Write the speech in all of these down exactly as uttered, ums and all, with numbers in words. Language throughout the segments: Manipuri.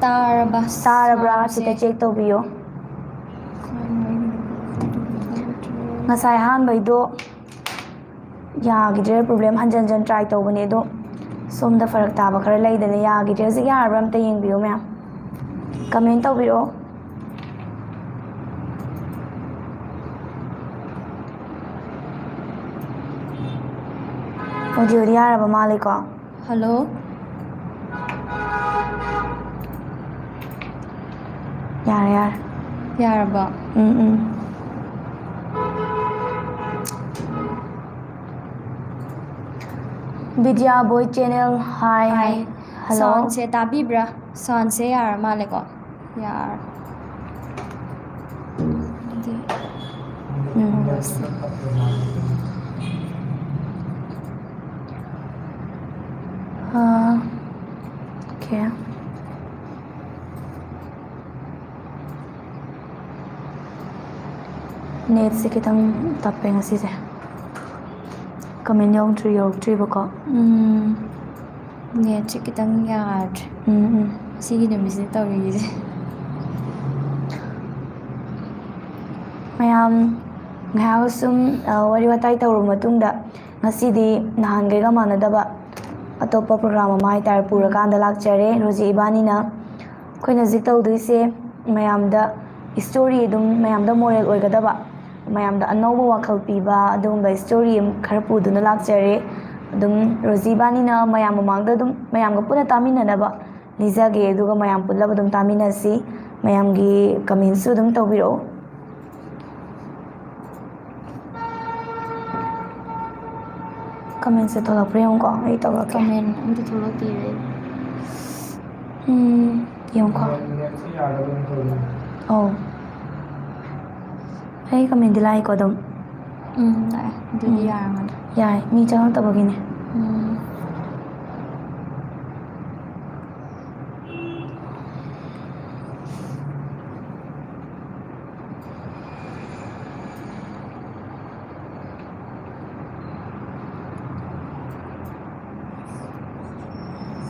ꯇꯥꯔꯕ? ꯇꯥꯔꯕ꯭ꯔꯥ? ꯁꯤꯗ ꯆꯦꯛ ꯇꯧꯕꯤꯌꯣ꯫ ꯉꯁꯥꯏ ꯑꯍꯥꯟꯕꯩꯗꯣ ꯌꯥꯈꯤꯗ꯭ꯔꯦ, ꯄ꯭ꯔꯣꯕ꯭ꯂꯦꯝ ꯍꯟꯖꯟ ꯍꯟꯖꯟ ꯇ꯭ꯔꯥꯏ ꯇꯧꯕꯅꯦ, ꯑꯗꯣ ꯁꯣꯝꯗ ꯐꯔꯛ ꯇꯥꯕ ꯈꯔ ꯂꯩꯗꯅ ꯌꯥꯈꯤꯗ꯭ꯔꯦ꯫ ꯍꯧꯖꯤꯛ ꯌꯥꯔꯕ꯭ꯔꯥ? ꯑꯝꯇ ꯌꯦꯡꯕꯤꯌꯣ ꯃꯌꯥꯝ, ꯀꯃꯦꯟ ꯇꯧꯕꯤꯔꯛꯑꯣ꯫ ꯑꯣꯗꯤꯑꯣꯗꯤ ꯌꯥꯔꯕ ꯃꯥꯜꯂꯦꯀꯣ꯫ ꯍꯜꯂꯣ꯫ ꯌꯥꯔꯦ, ꯌꯥꯔꯦ꯫ ꯌꯥꯔꯕꯣ? ꯎꯝ, ꯎꯝ꯫ ꯕꯤꯗ꯭ꯌꯥ ꯕꯣꯏ ꯆꯦꯅꯦꯜ, ꯍꯥꯏ꯫ ꯍꯥꯏ꯫ ꯍꯜꯂꯣ꯫ ꯁꯥꯎꯟꯁꯦ ꯇꯥꯕꯤꯕ꯭ꯔꯥ? ꯁꯥꯎꯟꯁꯦ ꯌꯥꯔ ꯃꯥꯜꯂꯦꯀꯣ꯫ ꯌꯥꯔ꯫ ꯑꯗꯨꯗꯤ ꯎꯝ꯫ ꯍꯧꯔꯁꯤ꯫ ꯑꯥ, ꯑꯣꯀꯦ꯫ ꯅꯦꯠꯁꯦ ꯈꯤꯇꯪ ꯇꯞꯄꯦ ꯉꯁꯤꯁꯦ꯫ ꯀꯃꯦꯟ ꯌꯧꯗ꯭ꯔꯤ, ꯌꯧꯔꯛꯇ꯭ꯔꯤꯕꯀꯣ꯫ ꯎꯝ꯫ ꯅꯦꯠꯁꯦ ꯈꯤꯇꯪ ꯌꯥꯗ꯭ꯔꯦ꯫ ꯎꯝ, ꯎꯝ꯫ ꯁꯤꯒꯤ ꯅꯨꯃꯤꯠꯁꯤꯗ ꯇꯧꯔꯤꯁꯦ꯫ ꯃꯌꯥꯝ ꯉꯥꯏꯍꯥꯛ ꯁꯨꯝ, ꯑ, ꯋꯥꯔꯤ ꯋꯥꯇꯥꯏ ꯇꯧꯔꯕ ꯃꯇꯨꯡꯗ, ꯉꯁꯤꯗꯤ ꯅꯍꯥꯟꯈꯩꯒ ꯃꯥꯟꯅꯗꯕ ꯑꯇꯣꯞꯄ ꯄ꯭ꯔꯣꯒ꯭ꯔꯥꯝ ꯑꯃ ꯍꯥꯏꯇꯥꯔꯦ, ꯄꯨꯔꯀꯥꯟꯗ ꯂꯥꯛꯆꯔꯦ꯫ ꯔꯣꯖꯤ ꯏꯕꯥꯅꯤꯅ ꯑꯩꯈꯣꯏꯅ ꯍꯧꯖꯤꯛ ꯇꯧꯗꯣꯏꯁꯦ ꯃꯌꯥꯝꯗ ꯏꯁꯇꯣꯔꯤ, ꯑꯗꯨꯝ ꯃꯌꯥꯝꯗ ꯃꯣꯔꯦꯜ ꯑꯣꯏꯒꯗꯕ, ꯃꯌꯥꯝꯗ ꯑꯅꯧꯕ ꯋꯥꯈꯜ ꯄꯤꯕ ꯑꯗꯨꯒꯨꯝꯕ ꯏꯁꯇꯣꯔꯤ ꯑꯃ ꯈꯔ ꯄꯨꯗꯨꯅ ꯂꯥꯛꯆꯔꯦ꯫ ꯑꯗꯨꯝ ꯔꯣꯖꯤ ꯏꯕꯥꯅꯤꯅ ꯃꯌꯥꯝ ꯃꯃꯥꯡꯗ ꯑꯗꯨꯝ ꯃꯌꯥꯝꯒ ꯄꯨꯟꯅ ꯇꯥꯃꯤꯟꯅꯅꯕ ꯂꯤꯖꯒꯦ, ꯑꯗꯨꯒ ꯃꯌꯥꯝ ꯄꯨꯜꯂꯞ ꯑꯗꯨꯝ ꯇꯥꯃꯤꯟꯅꯁꯤ꯫ ꯃꯌꯥꯝꯒꯤ ꯀꯃꯦꯟꯁꯨ ꯑꯗꯨꯝ ꯇꯧꯕꯤꯔꯛꯑꯣ꯫ ꯀꯃꯦꯟꯁꯦ ꯊꯣꯛꯂꯛꯄ꯭ꯔꯥ ꯌꯦꯡꯉꯨꯀꯣ, ꯑꯩ ꯇꯧꯔꯛꯀꯦ꯫ ꯀꯃꯦꯟ ꯑꯝꯇ ꯊꯣꯛꯂꯛꯇꯤꯌꯦ꯫ ꯎꯝ, ꯌꯦꯡꯉꯨꯀꯣ꯫ ꯅꯦꯠꯁꯦ ꯌꯥꯗꯕ ꯑꯃ ꯇꯧꯔꯤ꯫ ꯑꯧ꯫ ꯑꯩ ꯀꯃꯦꯟꯗꯤ ꯂꯥꯛꯏꯀꯣ ꯑꯗꯨꯝ? ꯎꯝ, ꯂꯥꯛꯑꯦ꯫ ꯑꯗꯨꯗꯤ ꯎꯝ꯫ ꯌꯥꯔꯝꯃꯅꯤ꯫ ꯌꯥꯏ, ꯃꯤ ꯆꯪꯉꯛꯇꯕꯒꯤꯅꯦ꯫ ꯎꯝ꯫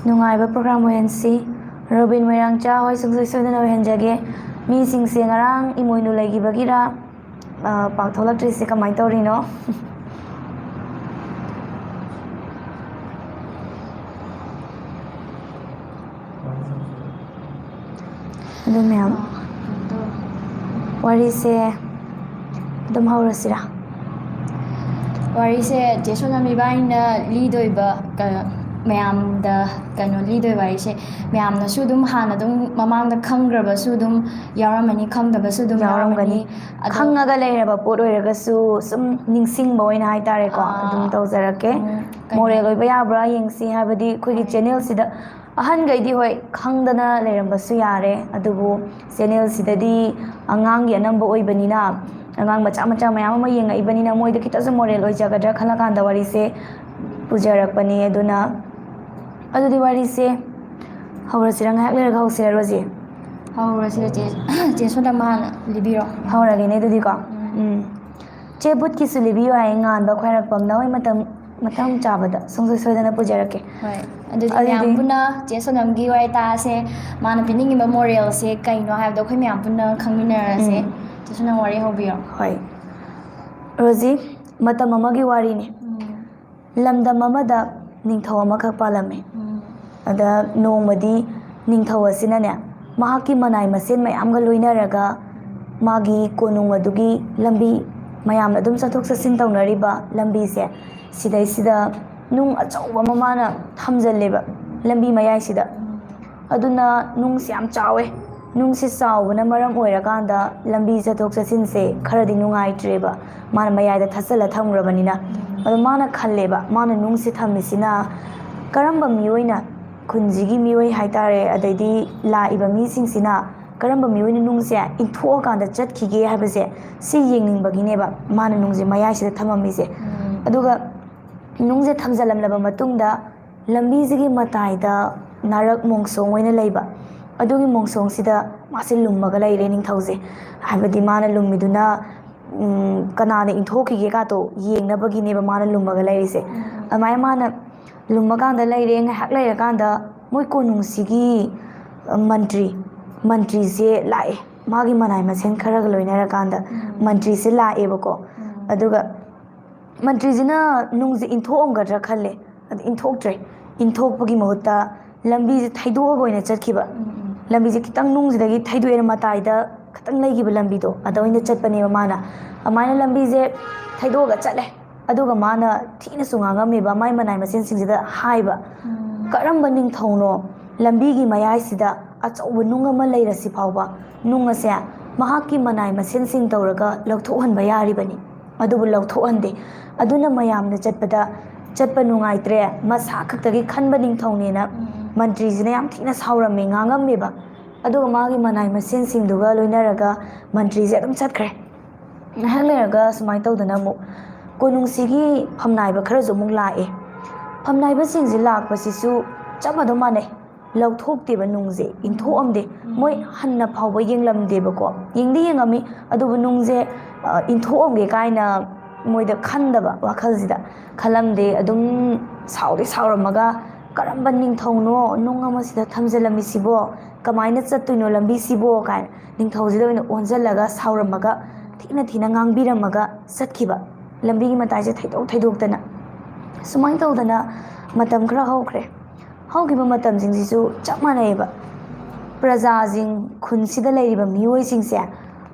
ꯅꯨꯡꯉꯥꯏꯕ ꯄ꯭ꯔꯣꯒ꯭ꯔꯥꯝ ꯑꯣꯏꯍꯟꯁꯤ꯫ ꯔꯣꯕꯤꯟ ꯃꯣꯏꯔꯥꯡꯆꯥ ꯍꯣꯏ ꯁꯨꯡꯁꯣꯏ ꯁꯣꯏꯗꯅ ꯑꯣꯏꯍꯟꯖꯒꯦ꯫ ꯃꯤꯁꯤꯡꯁꯦ ꯉꯔꯥꯡ ꯏꯃꯣꯏꯅꯨ ꯂꯩꯈꯤꯕꯒꯤꯔ, ꯑ, ꯄꯥꯛ ꯊꯣꯛꯂꯛꯇ꯭ꯔꯤꯁꯦ ꯀꯃꯥꯏꯅ ꯇꯧꯔꯤꯅꯣ? ꯑꯗꯨ ꯃꯌꯥꯝ, ꯋꯥꯔꯤꯁꯦ ꯑꯗꯨꯝ ꯍꯧꯔꯁꯤꯔꯥ? ꯋꯥꯔꯤꯁꯦ ꯆꯦ ꯁꯣꯅꯝ ꯏꯕꯥꯅꯤꯅ ꯂꯤꯗꯣꯏꯕ, ꯀꯩꯅꯣ, ꯃꯌꯥꯝꯗ, ꯀꯩꯅꯣ, ꯂꯤꯗꯣꯏ ꯋꯥꯔꯤꯁꯦ ꯃꯌꯥꯝꯅꯁꯨ ꯑꯗꯨꯝ ꯍꯥꯟꯅ ꯑꯗꯨꯝ ꯃꯃꯥꯡꯗ ꯈꯪꯈ꯭ꯔꯕꯁꯨ ꯑꯗꯨꯝ ꯌꯥꯎꯔꯝꯃꯅꯤ, ꯈꯪꯗꯕꯁꯨ ꯑꯗꯨꯝ ꯌꯥꯎꯔꯝꯒꯅꯤ꯫ ꯌꯥꯎꯔꯝꯃꯅꯤ꯫ ꯑꯗꯣ ꯈꯪꯉꯒ ꯂꯩꯔꯕ ꯄꯣꯠ ꯑꯣꯏꯔꯒꯁꯨ ꯁꯨꯝ ꯅꯤꯡꯁꯤꯡꯕ ꯑꯣꯏꯅ ꯍꯥꯏꯇꯥꯔꯦꯀꯣ, ꯑꯥ, ꯑꯗꯨꯝ ꯇꯧꯖꯔꯛꯀꯦ꯫ ꯎꯝ, ꯀꯩꯅꯣ, ꯃꯣꯔꯦꯜ ꯑꯣꯏꯕ ꯌꯥꯕ꯭ꯔꯥ ꯌꯦꯡꯁꯤ꯫ ꯍꯥꯏꯕꯗꯤ ꯑꯩꯈꯣꯏꯒꯤ ꯍꯣꯏ꯫ ꯆꯦꯅꯦꯜꯁꯤꯗ ꯑꯍꯟꯈꯩꯗꯤ ꯍꯣꯏ ꯈꯪꯗꯅ ꯂꯩꯔꯝꯕꯁꯨ ꯌꯥꯔꯦ, ꯑꯗꯨꯕꯨ ꯆꯦꯅꯦꯜꯁꯤꯗꯗꯤ ꯑꯉꯥꯡꯒꯤ ꯑꯅꯝꯕ ꯑꯣꯏꯕꯅꯤꯅ, ꯑꯉꯥꯡ ꯃꯆꯥ ꯃꯆꯥ ꯃꯌꯥꯝ ꯑꯃ ꯌꯦꯡꯉꯛꯏꯕꯅꯤꯅ ꯃꯣꯏꯗ ꯈꯤꯇꯁꯨ ꯃꯣꯔꯦꯜ ꯑꯣꯏꯖꯒꯗ꯭ꯔꯥ ꯈꯜꯂꯀꯥꯟꯗ ꯋꯥꯔꯤꯁꯦ ꯄꯨꯖꯔꯛꯄꯅꯤ꯫ ꯑꯗꯨꯅ ꯑꯗꯨꯗꯤ ꯋꯥꯔꯤꯁꯦ ꯍꯧꯔꯁꯤꯔꯥ, ꯉꯥꯏꯍꯥꯛ ꯂꯩꯔꯒ ꯍꯧꯁꯤꯔꯥ ꯔꯣꯖꯤ? ꯍꯧꯔꯁꯤꯔ ꯆꯦ? ꯆꯦ ꯁꯣꯅꯝ ꯍꯥꯟꯅ ꯂꯤꯕꯤꯔꯣ꯫ ꯍꯧꯔꯒꯦꯅꯦ ꯑꯗꯨꯗꯤꯀꯣ꯫ ꯎꯝ꯫ ꯎꯝ꯫ ꯆꯦ ꯕꯨꯠꯀꯤꯁꯨ ꯂꯤꯕꯤꯌꯨ ꯍꯥꯏ, ꯉꯥꯟꯕ ꯈ꯭ꯋꯥꯏꯔꯥꯛꯄꯝꯅ ꯍꯣꯏ ꯃꯇꯝ ꯃꯇꯥꯡ ꯆꯥꯕꯗ ꯁꯨꯡꯁꯣꯏ ꯁꯣꯏꯗꯅ ꯄꯨꯖꯔꯛꯀꯦ꯫ ꯍꯣꯏ, ꯑꯗꯨꯗꯤ ꯑꯗꯨꯗꯤ ꯃꯌꯥꯝ ꯄꯨꯟꯅ ꯆꯦ ꯁꯣꯅꯝꯒꯤ ꯋꯥꯔꯤ ꯇꯥꯁꯦ꯫ ꯃꯥꯅ ꯄꯤꯅꯤꯡꯉꯤꯕ ꯃꯣꯔꯦꯜꯁꯦ ꯀꯩꯅꯣ ꯍꯥꯏꯕꯗꯣ ꯑꯩꯈꯣꯏ ꯃꯌꯥꯝ ꯄꯨꯟꯅ ꯈꯪꯃꯤꯟꯅꯔꯁꯦ꯫ ꯎꯝ꯫ ꯆꯦ ꯁꯣꯅꯝ ꯋꯥꯔꯤ ꯍꯧꯕꯤꯔꯣ꯫ ꯍꯣꯏ꯫ ꯔꯣꯖꯤ, ꯃꯇꯝ ꯑꯃꯒꯤ ꯋꯥꯔꯤꯅꯤ꯫ ꯎꯝ꯫ ꯂꯝꯗꯝ ꯑꯃꯗ ꯅꯤꯡꯊꯧ ꯑꯃꯈꯛ ꯄꯥꯜꯂꯝꯃꯤ꯫ ꯎꯝ꯫ ꯑꯗ ꯅꯣꯡꯃꯗꯤ ꯅꯤꯡꯊꯧ ꯑꯁꯤꯅꯅꯦ, ꯃꯍꯥꯛꯀꯤ ꯃꯅꯥꯏ ꯃꯁꯤꯟ ꯃꯌꯥꯝꯒ ꯂꯣꯏꯅꯔꯒ ꯃꯥꯒꯤ ꯀꯣꯅꯨꯡ ꯑꯗꯨꯒꯤ ꯂꯝꯕꯤ, ꯃꯌꯥꯝꯅ ꯑꯗꯨꯝ ꯆꯠꯊꯣꯛ ꯆꯠꯁꯤꯟ ꯇꯧꯅꯔꯤꯕ ꯂꯝꯕꯤꯁꯦ, ꯁꯤꯗꯩꯁꯤꯗ ꯅꯨꯡ ꯑꯆꯧꯕ ꯑꯃ ꯃꯥꯅ ꯊꯝꯖꯜꯂꯦꯕ ꯂꯝꯕꯤ ꯃꯌꯥꯏꯁꯤꯗ꯫ ꯎꯝ꯫ ꯑꯗꯨꯅ ꯅꯨꯡꯁꯤ ꯌꯥꯝ ꯆꯥꯎꯋꯦ꯫ ꯅꯨꯡꯁꯤ ꯆꯥꯎꯕꯅ ꯃꯔꯝ ꯑꯣꯏꯔꯀꯥꯟꯗ ꯂꯝꯕꯤ ꯆꯠꯊꯣꯛ ꯆꯠꯁꯤꯟꯁꯦ ꯈꯔꯗꯤ ꯅꯨꯡꯉꯥꯏꯇ꯭ꯔꯦꯕ, ꯃꯥꯅ ꯃꯌꯥꯏꯗ ꯊꯠꯆꯜꯂ ꯊꯝꯈ꯭ꯔꯕꯅꯤꯅ꯫ ꯎꯝ꯫ ꯑꯗꯣ ꯃꯥꯅ ꯈꯜꯂꯦꯕ, ꯃꯥꯅ ꯅꯨꯡꯁꯤ ꯊꯝꯃꯤꯁꯤꯅ ꯀꯔꯝꯕ ꯃꯤꯑꯣꯏꯅ, ꯈꯨꯟꯁꯤꯒꯤ ꯃꯤꯑꯣꯏ ꯍꯥꯏꯇꯥꯔꯦ, ꯑꯗꯩꯗꯤ ꯂꯥꯛꯏꯕ ꯃꯤꯁꯤꯡꯁꯤꯅ ꯀꯔꯝꯕ ꯃꯤꯑꯣꯏꯅ ꯅꯨꯡꯁꯦ ꯏꯟꯊꯣꯛꯑꯀꯥꯟꯗ ꯆꯠꯈꯤꯒꯦ ꯍꯥꯏꯕꯁꯦ, ꯁꯤ ꯌꯦꯡꯅꯤꯡꯕꯒꯤꯅꯦꯕ ꯃꯥꯅ ꯅꯨꯡꯁꯦ ꯃꯌꯥꯏꯁꯤꯗ ꯊꯝꯃꯝꯃꯤꯁꯦ꯫ ꯎꯝ꯫ ꯑꯗꯨꯒ ꯅꯨꯡꯁꯦ ꯊꯝꯖꯤꯜꯂꯝꯂꯕ ꯃꯇꯨꯡꯗ, ꯂꯝꯕꯤꯁꯤꯒꯤ ꯃꯇꯥꯏꯗ ꯅꯥꯔꯛ ꯃꯣꯡꯁꯣꯡ ꯑꯣꯏꯅ ꯂꯩꯕ, ꯑꯗꯨꯒꯤ ꯃꯣꯡꯁꯣꯡꯁꯤꯗ ꯃꯥꯁꯦ ꯂꯨꯝꯃꯒ ꯂꯩꯔꯦ ꯅꯤꯡꯊꯧꯁꯦ꯫ ꯍꯥꯏꯕꯗꯤ ꯃꯥꯅ ꯂꯨꯝꯃꯤꯗꯨꯅ, ꯎꯝ, ꯀꯅꯥꯅ ꯏꯟꯊꯣꯛꯈꯤꯒꯦ ꯀꯥꯇꯣ ꯌꯦꯡꯅꯕꯒꯤꯅꯦꯕ ꯃꯥꯅ ꯂꯨꯝꯃꯒ ꯂꯩꯔꯤꯁꯦ꯫ ꯎꯝ, ꯎꯝ꯫ ꯑꯗꯨꯃꯥꯏꯅ ꯃꯥꯅ ꯂꯨꯝꯃꯀꯥꯟꯗ ꯂꯩꯔꯦ꯫ ꯉꯥꯏꯍꯥꯛ ꯂꯩꯔꯀꯥꯟꯗ ꯃꯣꯏ ꯀꯣꯅꯨꯡꯁꯤꯒꯤ ꯃꯟꯇ꯭ꯔꯤ ꯃꯟꯇ꯭ꯔꯤꯁꯦ ꯂꯥꯛꯑꯦ꯫ ꯃꯥꯒꯤ ꯃꯅꯥꯏ ꯃꯁꯤꯟ ꯈꯔꯒ ꯂꯣꯏꯅꯔꯀꯥꯟꯗ ꯃꯟꯇ꯭ꯔꯤꯁꯦ ꯂꯥꯛꯑꯦꯕꯀꯣ꯫ ꯑꯗꯨꯒ ꯃꯟꯇ꯭ꯔꯤꯁꯤꯅ ꯅꯨꯡꯁꯦ ꯏꯟꯊꯣꯛꯑꯝꯒꯗ꯭ꯔꯥ ꯈꯜꯂꯦ꯫ ꯑꯗꯨ ꯏꯟꯊꯣꯛꯇ꯭ꯔꯦ꯫ ꯏꯟꯊꯣꯛꯄꯒꯤ ꯃꯍꯨꯠꯇ ꯂꯝꯕꯤꯁꯦ ꯊꯩꯗꯣꯛꯑꯒ ꯑꯣꯏꯅ ꯆꯠꯈꯤꯕ꯫ ꯂꯝꯕꯤꯁꯦ ꯈꯤꯇꯪ ꯅꯨꯡꯁꯤꯗꯒꯤ ꯊꯩꯗꯣꯛꯑꯦꯅ, ꯃꯇꯥꯏꯗ ꯈꯤꯇꯪ ꯂꯩꯈꯤꯕ ꯂꯝꯕꯤꯗꯣ, ꯑꯗ ꯑꯣꯏꯅ ꯆꯠꯄꯅꯦꯕ ꯃꯥꯅ꯫ ꯑꯗꯨꯃꯥꯏꯅ ꯂꯝꯕꯤꯁꯦ ꯊꯩꯗꯣꯛꯑꯒ ꯆꯠꯂꯦ꯫ ꯑꯗꯨꯒ ꯃꯥꯅ ꯊꯤꯅꯁꯨ ꯉꯥꯡꯉꯝꯃꯦꯕ ꯃꯥꯏ ꯃꯅꯥꯏ ꯃꯁꯤꯟꯁꯤꯡꯁꯤꯗ ꯍꯥꯏꯕ, "ꯀꯔꯝꯕ ꯅꯤꯡꯊꯧꯅꯣ ꯂꯝꯕꯤꯒꯤ ꯃꯌꯥꯏꯁꯤꯗ ꯑꯆꯧꯕ ꯅꯨꯡ ꯑꯃ ꯂꯩꯔꯁꯤ ꯐꯥꯎꯕ, ꯅꯨꯡ ꯑꯁꯦ ꯃꯍꯥꯛꯀꯤ ꯃꯅꯥꯏ ꯃꯁꯤꯟꯁꯤꯡ ꯇꯧꯔꯒ ꯂꯧꯊꯣꯛꯍꯟꯕ ꯌꯥꯔꯤꯕꯅꯤ, ꯑꯗꯨꯕꯨ ꯂꯧꯊꯣꯛꯍꯟꯗꯦ꯫ ꯑꯗꯨꯅ ꯃꯌꯥꯝꯅ ꯆꯠꯄꯗ ꯆꯠꯄ ꯅꯨꯡꯉꯥꯏꯇ꯭ꯔꯦ, ꯃꯁꯥ ꯈꯛꯇꯒꯤ ꯈꯟꯕ ꯅꯤꯡꯊꯧꯅꯦꯅ" ꯃꯟꯇ꯭ꯔꯤꯁꯤꯅ ꯌꯥꯝ ꯊꯤꯅ ꯁꯥꯎꯔꯝꯃꯦ, ꯉꯥꯡꯉꯝꯃꯦꯕ꯫ ꯑꯗꯨꯒ ꯃꯥꯒꯤ ꯃꯅꯥꯏ ꯃꯁꯤꯟꯁꯤꯡꯗꯨꯒ ꯂꯣꯏꯅꯔꯒ ꯃꯟꯇ꯭ꯔꯤꯁꯦ ꯑꯗꯨꯝ ꯆꯠꯈ꯭ꯔꯦ꯫ ꯉꯥꯏꯍꯥꯛ ꯂꯩꯔꯒ ꯁꯨꯃꯥꯏꯅ ꯇꯧꯗꯅ ꯑꯃꯨꯛ ꯀꯣꯅꯨꯡꯁꯤꯒꯤ ꯐꯝꯅꯥꯏꯕ ꯈꯔꯁꯨ ꯑꯃꯨꯛ ꯂꯥꯛꯑꯦ꯫ ꯐꯝꯅꯥꯏꯕꯁꯤꯡꯁꯦ ꯂꯥꯛꯄꯁꯤꯁꯨ ꯆꯞ ꯃꯥꯟꯅ ꯃꯥꯟꯅꯩ, ꯂꯧꯊꯣꯛꯇꯦꯕ ꯅꯨꯡꯁꯦ, ꯏꯟꯊꯣꯛꯑꯝꯗꯦ꯫ ꯃꯣꯏ ꯍꯟꯅ ꯐꯥꯎꯕ ꯌꯦꯡꯂꯝꯗꯦꯕꯀꯣ, ꯌꯦꯡꯗꯤ ꯌꯦꯡꯉꯝꯃꯤ, ꯑꯗꯨꯕꯨ ꯅꯨꯡꯁꯦ ꯏꯟꯊꯣꯛꯑꯝꯒꯦ ꯀꯥꯏꯅ ꯃꯣꯏꯗ ꯈꯟꯗꯕ ꯋꯥꯈꯜꯁꯤꯗ ꯈꯜꯂꯝꯗꯦ꯫ ꯑꯗꯨꯝ ꯁꯥꯎꯗꯤ ꯁꯥꯎꯔꯝꯃꯒ, "ꯀꯔꯝꯕ ꯅꯤꯡꯊꯧꯅꯣ ꯅꯨꯡ ꯑꯃꯁꯤꯗ ꯊꯝꯖꯤꯜꯂꯝꯃꯤꯁꯤꯕꯣ? ꯀꯃꯥꯏꯅ ꯆꯠꯇꯣꯏꯅꯣ ꯂꯝꯕꯤꯁꯤꯕꯣ?" ꯀꯥꯏꯅ ꯅꯤꯡꯊꯧꯁꯤꯗ ꯑꯣꯏꯅ ꯑꯣꯟꯁꯤꯜꯂꯒ ꯁꯥꯎꯔꯝꯃꯒ ꯊꯤꯅ ꯊꯤꯅ ꯉꯥꯡꯕꯤꯔꯝꯃꯒ ꯆꯠꯈꯤꯕ꯫ ꯂꯝꯕꯤꯒꯤ ꯃꯇꯥꯏꯁꯦ ꯊꯩꯗꯣꯛ ꯊꯩꯗꯣꯛꯇꯅ ꯁꯨꯃꯥꯏꯅ ꯇꯧꯗꯅ ꯃꯇꯝ ꯈꯔ ꯍꯧꯈ꯭ꯔꯦ꯫ ꯍꯧꯈꯤꯕ ꯃꯇꯝꯁꯤꯡꯁꯤꯁꯨ ꯆꯞ ꯃꯥꯟꯅꯩꯑꯕ꯫ ꯄ꯭ꯔꯖꯥꯁꯤꯡ, ꯈꯨꯟꯁꯤꯗ ꯂꯩꯔꯤꯕ ꯃꯤꯑꯣꯏꯁꯤꯡꯁꯦ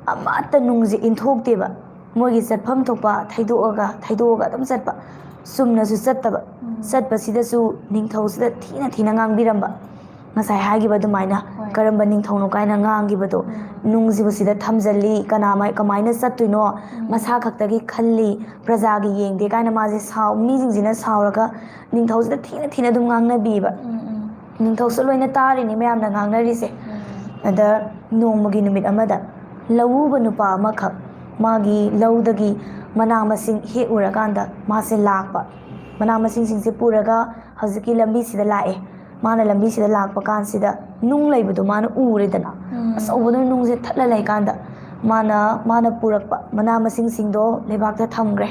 ꯑꯃꯠꯇ ꯅꯨꯡꯁꯦ ꯏꯟꯊꯣꯛꯇꯦꯕ꯫ ꯃꯣꯏꯒꯤ ꯆꯠꯐꯝ ꯊꯣꯛꯄ ꯊꯩꯗꯣꯛꯑꯒ ꯊꯩꯗꯣꯛꯑꯒ ꯑꯗꯨꯝ ꯆꯠꯄ, ꯆꯨꯝꯅꯁꯨ ꯆꯠꯇꯕ꯫ ꯆꯠꯄꯁꯤꯗꯁꯨ ꯅꯤꯡꯊꯧꯁꯤꯗ ꯊꯤꯅ ꯊꯤꯅ ꯉꯥꯡꯕꯤꯔꯝꯕ, ꯉꯁꯥꯏ ꯍꯥꯏꯈꯤꯕ ꯑꯗꯨꯃꯥꯏꯅ꯫ "ꯀꯔꯝꯕ ꯅꯤꯡꯊꯧꯅꯣ?" ꯀꯥꯏꯅ ꯉꯥꯡꯈꯤꯕꯗꯣ, "ꯅꯨꯡꯁꯤꯕꯨ ꯁꯤꯗ ꯊꯝꯖꯜꯂꯤ, ꯀꯅꯥꯃꯥꯏ-, ꯀꯃꯥꯏꯅ ꯆꯠꯇꯣꯏꯅꯣ? ꯃꯁꯥ ꯈꯛꯇꯒꯤ ꯈꯜꯂꯤ, ꯄ꯭ꯔꯖꯥꯒꯤ ꯌꯦꯡꯗꯦ" ꯀꯥꯏꯅ ꯃꯥꯁꯦ ꯁꯥꯎ-, ꯃꯤꯁꯤꯡꯁꯤꯅ ꯁꯥꯎꯔꯒ ꯅꯤꯡꯊꯧꯁꯤꯗ ꯊꯤꯅ ꯊꯤꯅ ꯑꯗꯨꯝ ꯉꯥꯡꯅꯕꯤꯕ꯫ ꯅꯤꯡꯊꯧꯁꯨ ꯂꯣꯏꯅ ꯇꯥꯔꯤꯅꯤ ꯃꯌꯥꯝꯅ ꯉꯥꯡꯅꯔꯤꯁꯦ꯫ ꯑꯗ ꯅꯣꯡꯃꯒꯤ ꯅꯨꯃꯤꯠ ꯑꯃꯗ ꯂꯧꯎꯕ ꯅꯨꯄꯥ ꯑꯃꯈꯛ ꯃꯥꯒꯤ ꯂꯧꯗꯒꯤ ꯃꯅꯥ ꯃꯁꯤꯡ ꯍꯦꯛ ꯎꯔꯀꯥꯟꯗ ꯃꯥꯁꯦ ꯂꯥꯛꯄ꯫ ꯃꯅꯥ ꯃꯁꯤꯡꯁꯤꯡꯁꯦ ꯄꯨꯔꯒ ꯍꯧꯖꯤꯛꯀꯤ ꯂꯝꯕꯤꯁꯤꯗ ꯂꯥꯛꯑꯦ꯫ ꯃꯥꯅ ꯂꯝꯕꯤꯁꯤꯗ ꯂꯥꯛꯄ ꯀꯥꯟꯁꯤꯗ ꯅꯨꯡ ꯂꯩꯕꯗꯣ ꯃꯥꯅ ꯎꯔꯦꯗꯅ꯫ ꯑꯆꯧꯕꯗꯨꯅ ꯅꯨꯡꯁꯦ ꯊꯠꯂ ꯂꯩꯀꯥꯟꯗ ꯃꯥꯅ, ꯃꯥꯅ ꯄꯨꯔꯛꯄ ꯃꯅꯥ ꯃꯁꯤꯡꯁꯤꯡꯗꯣ ꯂꯩꯕꯥꯛꯇ ꯊꯝꯈ꯭ꯔꯦ꯫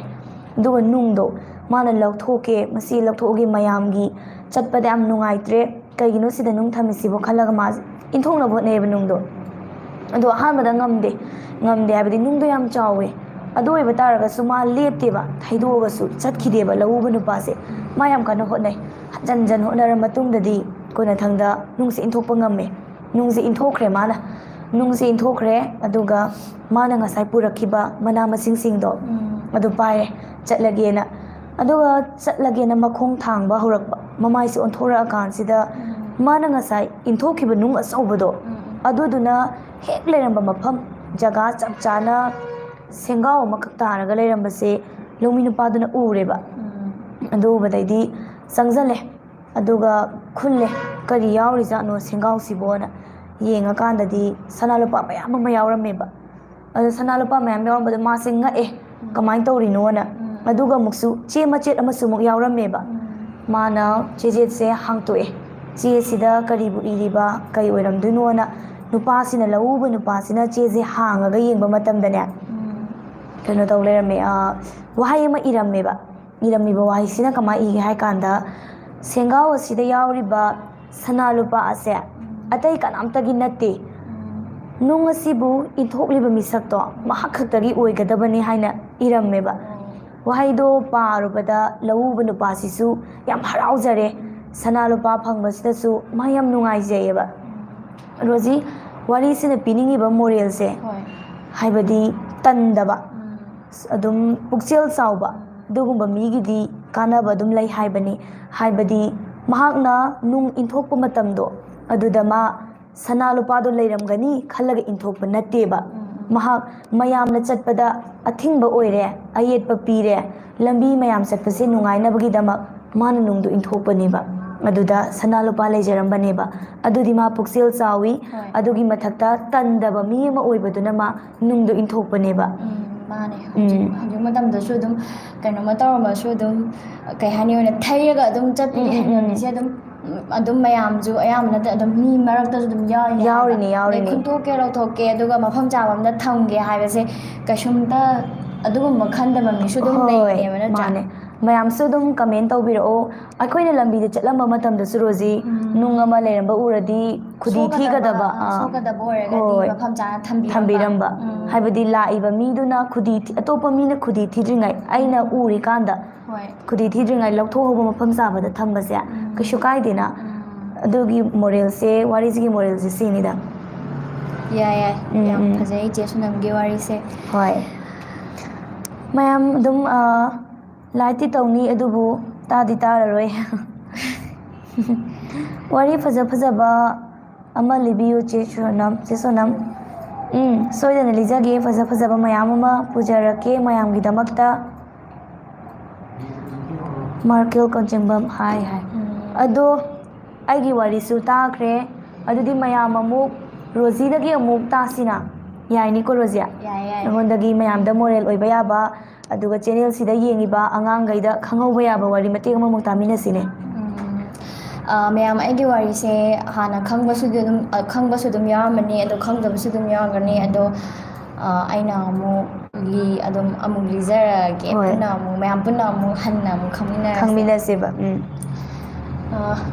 ꯑꯗꯨꯒ ꯅꯨꯡꯗꯣ ꯃꯥꯅ ꯂꯧꯊꯣꯛꯀꯦ, "ꯃꯁꯤ ꯂꯧꯊꯣꯛꯑꯒꯦ, ꯃꯌꯥꯝꯒꯤ ꯆꯠꯄꯗ ꯌꯥꯝ ꯅꯨꯡꯉꯥꯏꯇ꯭ꯔꯦ, ꯀꯩꯒꯤꯅꯣ ꯁꯤꯗ ꯅꯨꯡ ꯊꯝꯃꯤꯁꯤꯕꯣ?" ꯈꯜꯂꯒ ꯃꯥꯁꯦ ꯏꯟꯊꯣꯛꯅꯕ ꯍꯣꯠꯅꯩꯌꯦꯕ ꯅꯨꯡꯗꯣ꯫ ꯑꯗꯣ ꯑꯍꯥꯟꯕꯗ ꯉꯝꯗꯦ꯫ ꯉꯝꯗꯦ ꯍꯥꯏꯕꯗꯤ ꯅꯨꯡꯗꯣ ꯌꯥꯝ ꯆꯥꯎꯋꯦ꯫ ꯑꯗꯨ ꯑꯣꯏꯕ ꯇꯥꯔꯒꯁꯨ ꯃꯥ ꯂꯦꯞꯇꯦꯕ, ꯊꯩꯗꯣꯛꯑꯒꯁꯨ ꯆꯠꯈꯤꯗꯦꯕ ꯂꯧꯎꯕ ꯅꯨꯄꯥꯁꯦ꯫ ꯃꯥ ꯌꯥꯝ ꯀꯟꯅ ꯍꯣꯠꯅꯩ꯫ ꯍꯟꯖꯟ ꯍꯟꯖꯟ ꯍꯣꯠꯅꯔ ꯃꯇꯨꯡꯗꯗꯤ ꯀꯣꯟꯅꯊꯪꯗ ꯅꯨꯡꯁꯦ ꯏꯟꯊꯣꯛꯄ ꯉꯝꯃꯦ꯫ ꯅꯨꯡꯁꯦ ꯏꯟꯊꯣꯛꯈ꯭ꯔꯦ ꯃꯥꯅ꯫ ꯅꯨꯡꯁꯦ ꯏꯟꯊꯣꯛꯈ꯭ꯔꯦ, ꯑꯗꯨꯒ ꯃꯥꯅ ꯉꯁꯥꯏ ꯄꯨꯔꯛꯈꯤꯕ ꯃꯅꯥ ꯃꯁꯤꯡꯁꯤꯡꯗꯣ ꯑꯗꯨ ꯄꯥꯏꯔꯦ, ꯆꯠꯂꯒꯦꯅ꯫ ꯑꯗꯨꯒ ꯆꯠꯂꯒꯦꯅ ꯃꯈꯣꯡ ꯊꯥꯡꯕ ꯍꯧꯔꯛꯄ, ꯃꯃꯥꯏꯁꯦ ꯑꯣꯟꯊꯣꯔꯛꯑꯀꯥꯟꯁꯤꯗ ꯃꯥꯅ ꯉꯁꯥꯏ ꯏꯟꯊꯣꯛꯈꯤꯕ ꯅꯨꯡ ꯑꯆꯧꯕꯗꯣ, ꯑꯗꯨꯗꯨꯅ ꯍꯦꯛ ꯂꯩꯔꯝꯕ ꯃꯐꯝ, ꯖꯒꯥ ꯆꯞ ꯆꯥꯅ ꯁꯦꯡꯒꯥꯎ ꯑꯃꯈꯛ ꯇꯥꯔꯒ ꯂꯩꯔꯝꯕꯁꯦ ꯂꯧꯃꯤ ꯅꯨꯄꯥꯗꯨꯅ ꯎꯔꯦꯕ꯫ ꯑꯗꯨ ꯎꯕꯗꯩꯗꯤ ꯆꯪꯁꯤꯜꯂꯦ, ꯑꯗꯨꯒ ꯈꯨꯜꯂꯦ, "ꯀꯔꯤ ꯌꯥꯎꯔꯤꯖꯥꯠꯅꯣ ꯁꯦꯡꯒꯥꯎꯁꯤꯕꯣꯅ?" ꯌꯦꯡꯉꯀꯥꯟꯗꯗꯤ ꯁꯅꯥ ꯂꯨꯄꯥ ꯃꯌꯥꯝ ꯑꯃ ꯌꯥꯎꯔꯝꯃꯦꯕ꯫ ꯑꯗꯣ ꯁꯅꯥ ꯂꯨꯄꯥ ꯃꯌꯥꯝ ꯌꯥꯎꯔꯝꯕꯗꯣ ꯃꯥꯁꯦ ꯉꯛꯑꯦ, ꯀꯃꯥꯏꯅ ꯇꯧꯔꯤꯅꯣꯅ꯫ ꯑꯗꯨꯒ ꯑꯃꯨꯛꯁꯨ ꯆꯦ ꯃꯆꯦꯠ ꯑꯃꯁꯨ ꯑꯃꯨꯛ ꯌꯥꯎꯔꯝꯃꯦꯕ꯫ ꯃꯥꯅ ꯆꯦꯆꯦꯠꯁꯦ ꯍꯥꯡꯇꯣꯛꯑꯦ꯫ "ꯆꯦꯁꯤꯗ ꯀꯔꯤꯕꯨ ꯏꯔꯤꯕ, ꯀꯔꯤ ꯑꯣꯏꯔꯝꯗꯣꯏꯅꯣꯅ?" ꯅꯨꯄꯥꯁꯤꯅ, ꯂꯧꯎꯕ ꯅꯨꯄꯥꯁꯤꯅ ꯆꯦꯁꯦ ꯍꯥꯡꯉꯒ ꯌꯦꯡꯕ ꯃꯇꯝꯗꯅꯦ, ꯀꯩꯅꯣ ꯇꯧ ꯂꯩꯔꯝꯃꯦ, ꯑ, ꯋꯥꯍꯩ ꯑꯃ ꯏꯔꯝꯃꯦꯕ꯫ ꯏꯔꯝꯃꯤꯕ ꯋꯥꯍꯩꯁꯤꯅ ꯀꯃꯥꯏꯅ ꯏꯒꯦ ꯍꯥꯏ ꯀꯥꯟꯗ, "ꯁꯦꯡꯒꯥꯎ ꯑꯁꯤꯗ ꯌꯥꯎꯔꯤꯕ ꯁꯅꯥ ꯂꯨꯄꯥ ꯑꯁꯦ ꯑꯇꯩ ꯀꯅꯥꯝꯇꯒꯤ ꯅꯠꯇꯦ꯫ ꯅꯨꯡ ꯑꯁꯤꯕꯨ ꯏꯟꯊꯣꯛꯂꯤꯕ ꯃꯤꯁꯛꯇꯣ ꯃꯍꯥꯛ ꯈꯛꯇꯒꯤ ꯑꯣꯏꯒꯗꯕꯅꯤ" ꯍꯥꯏꯅ ꯏꯔꯝꯃꯦꯕ꯫ ꯋꯥꯍꯩꯗꯣ ꯄꯥꯔꯨꯕꯗ ꯂꯧꯎꯕ ꯅꯨꯄꯥꯁꯤꯁꯨ ꯌꯥꯝ ꯍꯔꯥꯎꯖꯔꯦ꯫ ꯁꯅꯥ ꯂꯨꯄꯥ ꯐꯪꯕꯁꯤꯗꯁꯨ ꯃꯥ ꯌꯥꯝ ꯅꯨꯡꯉꯥꯏꯖꯩꯌꯦꯕ꯫ ꯑꯗꯣ ꯍꯧꯖꯤꯛ ꯋꯥꯔꯤꯁꯤꯅ ꯄꯤꯅꯤꯡꯉꯤꯕ ꯃꯣꯔꯦꯜꯁꯦ, ꯍꯣꯏ꯫ ꯍꯥꯏꯕꯗꯤ ꯇꯟꯗꯕ, ꯎꯝ꯫ ꯑꯗꯨꯝ ꯄꯨꯛꯆꯦꯜ ꯆꯥꯎꯕ, ꯎꯝ꯫ ꯑꯗꯨꯒꯨꯝꯕ ꯃꯤꯒꯤꯗꯤ ꯀꯥꯟꯅꯕ ꯑꯗꯨꯝ ꯂꯩ ꯍꯥꯏꯕꯅꯤ꯫ ꯍꯥꯏꯕꯗꯤ ꯃꯍꯥꯛꯅ ꯅꯨꯡ ꯏꯟꯊꯣꯛꯄ ꯃꯇꯝꯗꯣ, ꯑꯗꯨꯗ ꯃꯥ ꯁꯅꯥ ꯂꯨꯄꯥꯗꯣ ꯂꯩꯔꯝꯒꯅꯤ ꯈꯜꯂꯒ ꯏꯟꯊꯣꯛꯄ ꯅꯠꯇꯦꯕ꯫ ꯎꯝ, ꯎꯝ꯫ ꯃꯍꯥꯛ ꯃꯌꯥꯝꯅ ꯆꯠꯄꯗ ꯑꯊꯤꯡꯕ ꯑꯣꯏꯔꯦ, ꯑꯌꯦꯠꯄ ꯄꯤꯔꯦ, ꯂꯝꯕꯤ ꯃꯌꯥꯝ ꯆꯠꯄꯁꯦ ꯅꯨꯡꯉꯥꯏꯅꯕꯒꯤꯗꯃꯛ ꯃꯥꯅ ꯅꯨꯡꯗꯣ ꯏꯟꯊꯣꯛꯄꯅꯦꯕ꯫ ꯑꯗꯨꯗ ꯁꯅꯥ ꯂꯨꯄꯥ ꯂꯩꯖꯔꯝꯕꯅꯦꯕ꯫ ꯑꯗꯨꯗꯤ ꯃꯥ ꯄꯨꯛꯆꯦꯜ ꯆꯥꯎꯏ, ꯍꯣꯏ꯫ ꯑꯗꯨꯒꯤ ꯃꯊꯛꯇ ꯇꯟꯗꯕ ꯃꯤ ꯑꯃ ꯑꯣꯏꯕꯗꯨꯅ ꯃꯥ ꯅꯨꯡꯗꯣ ꯏꯟꯊꯣꯛꯄꯅꯦꯕ꯫ ꯎꯝ, ꯃꯥꯅꯦ꯫ ꯍꯧꯖꯤꯛ, ꯎꯝ꯫ ꯍꯧꯖꯤꯛ ꯃꯇꯝꯗꯁꯨ ꯑꯗꯨꯝ ꯀꯩꯅꯣꯝꯃ ꯇꯧꯔꯝꯃꯁꯨ ꯑꯗꯨꯝ, ꯀꯩ ꯍꯥꯏꯅꯤ, ꯑꯣꯏꯅ ꯊꯩꯔꯒ ꯑꯗꯨꯝ ꯆꯠꯄꯒꯤ ꯎꯝ, ꯎꯝ, ꯎꯝ꯫ ꯍꯩꯅꯕꯤꯁꯦ ꯑꯗꯨꯝ, ꯎꯝ, ꯑꯗꯨꯝ ꯃꯌꯥꯝꯁꯨ ꯑꯌꯥꯝꯕꯅ ꯑꯗꯨꯝ ꯃꯤ ꯃꯔꯛꯇꯁꯨ ꯑꯗꯨꯝ ꯌꯥꯎꯔꯤꯅꯦ ꯍꯥꯏꯕ꯫ ꯌꯥꯎꯔꯤꯅꯦ, ꯑꯗꯩ ꯌꯥꯎꯔꯤꯅꯦ꯫ ꯈꯨꯟꯇꯣꯛꯀꯦ, ꯂꯧꯊꯣꯛꯀꯦ, ꯑꯗꯨꯒ ꯃꯐꯝ ꯆꯥꯕ ꯑꯝꯗ ꯊꯝꯒꯦ ꯍꯥꯏꯕꯁꯦ ꯀꯩꯁꯨꯝꯇ ꯑꯗꯨꯒꯨꯝꯕ ꯈꯟꯗꯕ ꯃꯤꯁꯨ ꯑꯗꯨꯝ ꯍꯣꯏ, ꯂꯩꯔꯤꯅꯦꯕ, ꯅꯠꯇ꯭ꯔꯥ? ꯃꯥꯅꯦ꯫ ꯃꯌꯥꯝꯁꯨ ꯑꯗꯨꯝ comment ꯇꯧꯕꯤꯔꯛꯑꯣ꯫ ꯑꯩꯈꯣꯏꯅ ꯂꯝꯕꯤꯗ ꯆꯠꯂꯝꯕ ꯃꯇꯝꯗꯁꯨ, ꯔꯣꯖꯤ, ꯎꯝ꯫ ꯅꯨꯡ ꯑꯃ ꯂꯩꯔꯝꯕ ꯎꯔꯗꯤ ꯈꯨꯗꯤ ꯁꯣꯛꯀꯗꯕ, ꯊꯤꯒꯗꯕ, ꯑ, ꯑꯥ, ꯁꯣꯛꯀꯗꯕ ꯑꯣꯏꯔꯒꯗꯤ ꯍꯣꯏ, ꯃꯐꯝ ꯆꯥꯅ ꯊꯝꯕꯤꯔꯝꯕ꯫ ꯊꯝꯕꯤꯔꯝꯕ꯫ ꯎꯝ꯫ ꯍꯥꯏꯕꯗꯤ ꯂꯥꯛꯏꯕ ꯃꯤꯗꯨꯅ ꯈꯨꯗꯤ ꯊꯤ-, ꯑꯇꯣꯞꯄ ꯃꯤꯅ ꯈꯨꯗꯤ ꯊꯤꯗ꯭ꯔꯤꯉꯩ ꯑꯩꯅ ꯎꯔꯤꯀꯥꯟꯗ ꯍꯣꯏ꯫ ꯈꯨꯗꯤ ꯊꯤꯗ꯭ꯔꯤꯉꯩ ꯂꯧꯊꯣꯛꯍꯧꯕ ꯃꯐꯝ ꯆꯥꯕꯗ ꯊꯝꯕꯁꯦ ꯎꯝ꯫ ꯀꯩꯁꯨ ꯀꯥꯏꯗꯦꯅ꯫ ꯎꯝ꯫ ꯑꯗꯨꯒꯤ moralꯁꯦ, ꯋꯥꯔꯤꯁꯤꯒꯤ moralꯁꯦ ꯁꯤꯅꯤꯗ꯫ ꯌꯥꯏ, ꯌꯥꯏ꯫ ꯎꯝ, ꯌꯥꯝ ꯎꯝ꯫ ꯐꯖꯩ ꯏꯆꯦ ꯁꯣꯅꯝꯒꯤ ꯋꯥꯔꯤꯁꯦ꯫ ꯍꯣꯏ꯫ ꯃꯌꯥꯝ ꯑꯗꯨꯝ, ꯑ, likeꯇꯤ ꯇꯧꯅꯤ, ꯑꯗꯨꯕꯨ ꯇꯥꯗꯤ ꯇꯥꯔꯔꯣꯏ꯫ ꯋꯥꯔꯤ ꯐꯖ ꯐꯖꯕ ꯑꯃ ꯂꯤꯕꯤꯌꯨ, ꯆꯦ ꯁꯣꯅꯝ, ꯆꯦ ꯁꯣꯅꯝ꯫ ꯎꯝ, ꯁꯣꯏꯗꯅ ꯂꯤꯖꯒꯦ, ꯐꯖ ꯐꯖꯕ ꯃꯌꯥꯝ ꯑꯃ ꯄꯨꯖꯔꯛꯀꯦ ꯃꯌꯥꯝꯒꯤꯗꯃꯛꯇ꯫ ꯃꯥꯔꯀꯦꯜ ꯀꯣꯟꯖꯦꯡꯕꯝ, ꯍꯥꯏ, ꯍꯥꯏ꯫ ꯎꯝ꯫ ꯑꯗꯣ ꯑꯩꯒꯤ ꯋꯥꯔꯤꯁꯨ ꯇꯥꯈ꯭ꯔꯦ꯫ ꯑꯗꯨꯗꯤ ꯃꯌꯥꯝ ꯑꯃꯨꯛ ꯔꯣꯖꯤꯗꯒꯤ ꯑꯃꯨꯛ ꯇꯥꯁꯤꯅ꯫ ꯌꯥꯏꯅꯤꯀꯣ, ꯔꯣꯖꯤ? ꯌꯥꯏ, ꯌꯥꯏ꯫ ꯑꯩꯉꯣꯟꯗꯒꯤ ꯃꯌꯥꯝꯗ moral ꯑꯣꯏꯕ ꯌꯥꯕ, ꯑꯗꯨꯒ channelꯁꯤꯗ ꯌꯦꯡꯉꯤꯕ ꯑꯉꯥꯡꯈꯩꯗ ꯈꯪꯍꯧꯕ ꯌꯥꯕ ꯋꯥꯔꯤ ꯃꯇꯦꯛ ꯑꯃꯃꯨꯛ ꯇꯥꯃꯤꯟꯅꯁꯤꯅꯦ꯫ ꯎꯝ꯫ ꯑ, ꯃꯌꯥꯝ, ꯑꯩꯒꯤ ꯋꯥꯔꯤꯁꯦ ꯍꯥꯟꯅ ꯈꯪꯕꯁꯨ ꯑꯗꯨꯝ, ꯑ, ꯈꯪꯗꯕꯁꯨ ꯑꯗꯨꯝ ꯌꯥꯎꯔꯝꯃꯅꯤ, ꯑꯗꯣ ꯈꯪꯗꯕꯁꯨ ꯑꯗꯨꯝ ꯌꯥꯎꯔꯝꯒꯅꯤ꯫ ꯑꯗꯣ, ꯑ, ꯑꯩꯅ ꯑꯃꯨꯛ ꯂꯤ-, ꯑꯗꯨꯝ ꯑꯃꯨꯛ ꯂꯤꯖꯔꯛꯑꯒꯦ꯫ ꯍꯣꯏ꯫ ꯄꯨꯟꯅ ꯑꯃꯨꯛ, ꯃꯌꯥꯝ ꯄꯨꯟꯅ ꯑꯃꯨꯛ ꯍꯟꯅ ꯑꯃꯨꯛ ꯈꯪꯃꯤꯟꯅꯔꯁꯦ꯫ ꯈꯪꯃꯤꯟꯅꯁꯦꯕ꯫ ꯎꯝ꯫ ꯑ,